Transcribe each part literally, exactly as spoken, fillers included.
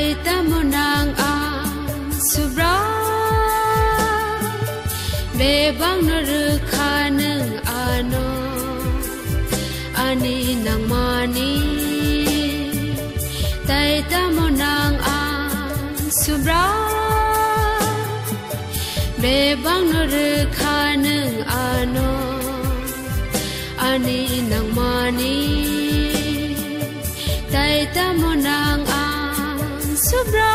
Tamo nang ang subra, bebang no rwkha nwng ano, ani nangmani. Tai tamo nang ang subra, bebang no rwkha nwng ano, ani nangmani. Tai tamo nang ang subra.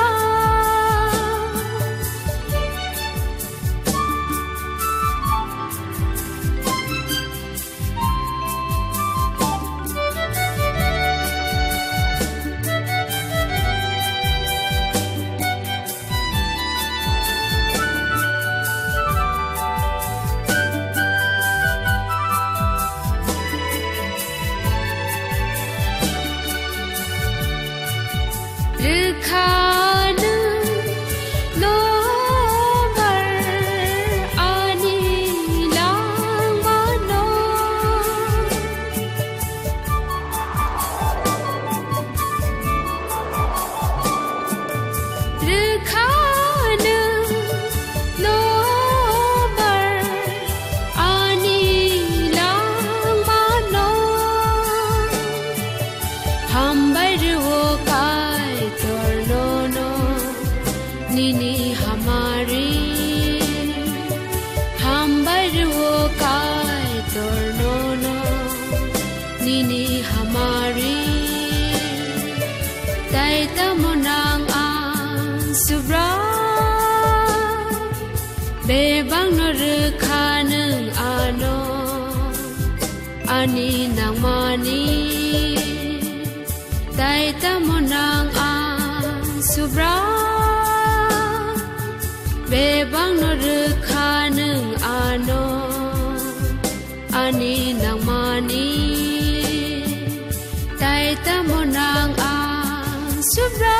Rwkha nwng nobar ani langmano. Rwkha nwng nobar ani langmano. Hambai rwo Kaitor nono nini hamari. Hambai rwo Kaitor nono nini hamari. Tai tamo nang ang subra, bebang no rwkha nwng ano, ani nangmani. Tai tamo nang ang subra, bebang no rwkha nwng ano, ani nangmani. Tai tamo nang ang subra.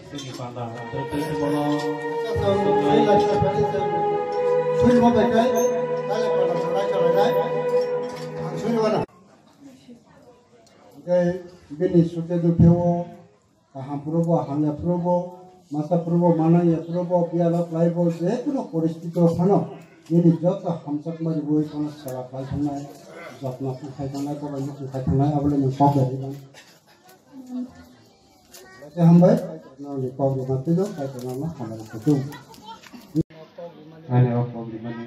Sini panda, tei tei bono. Sui laksa pali se. Sui mo bai kai. Kale pala sarai sarai. Ang sui wana. Hingke bini sute dukhe o kaham phurubo, hamya phurubo, masa phurubo, manangya phurubo, biyalo khlaibo, je kuno poristiti o phano bini joto hamjakma riwi phano sela khlai thangnai, jotno khai thangnai, bobai no khai thangnai, abole nwng kok ya ri nang. Kaitor hambai, Kaitor ni kok rwma twido, Kaitor no hambai khutung. Ani o kok rwmani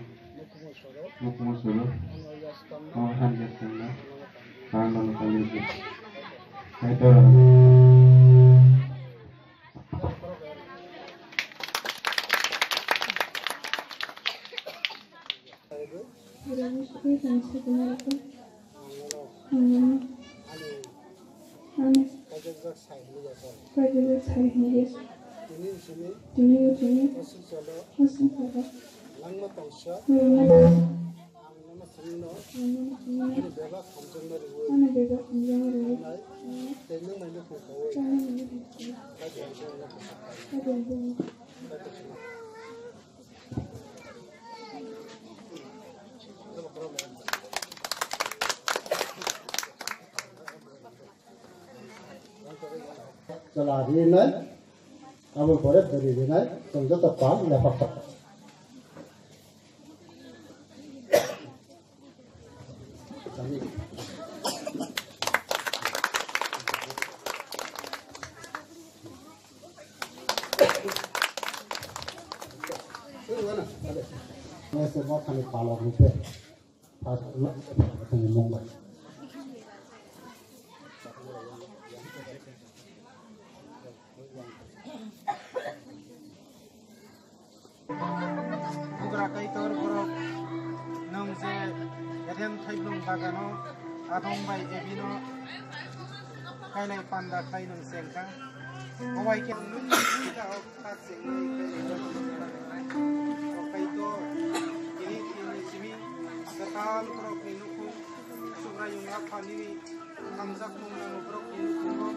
mukhumu suru, o hamya sengno, ang no kaliyo. Kaitor. Ani kaijakjak sai hwnwi. Tini tini. Tini tini. Aswk salo. Aswk salo. Langma tongsa. Langma tongsa. Ang nono swnwi no. Ang nono swnwi no. Ani bebak hamjakma rwwi. Ani bebak hamjakma rwwi. Tei nwng bai no phung khaui. Tei nwng bai no phung khaui. Kaitor hamjakma rwwi. Kaitor hamjakma rwwi. Chwla rinai, abo pore bwrwi rinai, chwng joto pal lephak tok. Ese bo khani palok ni pe. Pas ulo khani mongbai. Bugra Kaitor borok nwng je Eden thaiblwng bagano Adam bai Evi no kailai panda khlai nwng chengkha. Bo bai khe nwng nini buida o kha chengwi kailai panda khlai. O Kaitor, tini tini simi kwtal borokni nukhung Subraiyung Apha nini hamjakmung nangno borokni nukhungo,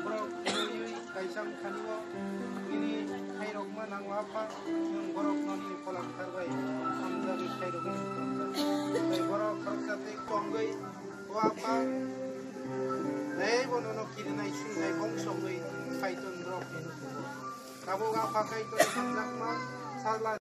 borok nini kaisa wngkhanio nini khairokma nango Apha, nwng borokno nini pholangthar bai hamjagwi khairoknani pholangkha. Tei borok khoroksa tei tongwi, O Apha, tei bo nono kirinai swngnai bongsongwi Kaitor borokni nukhungo. Tabuk Apha Kaitorni hamjakma sajla.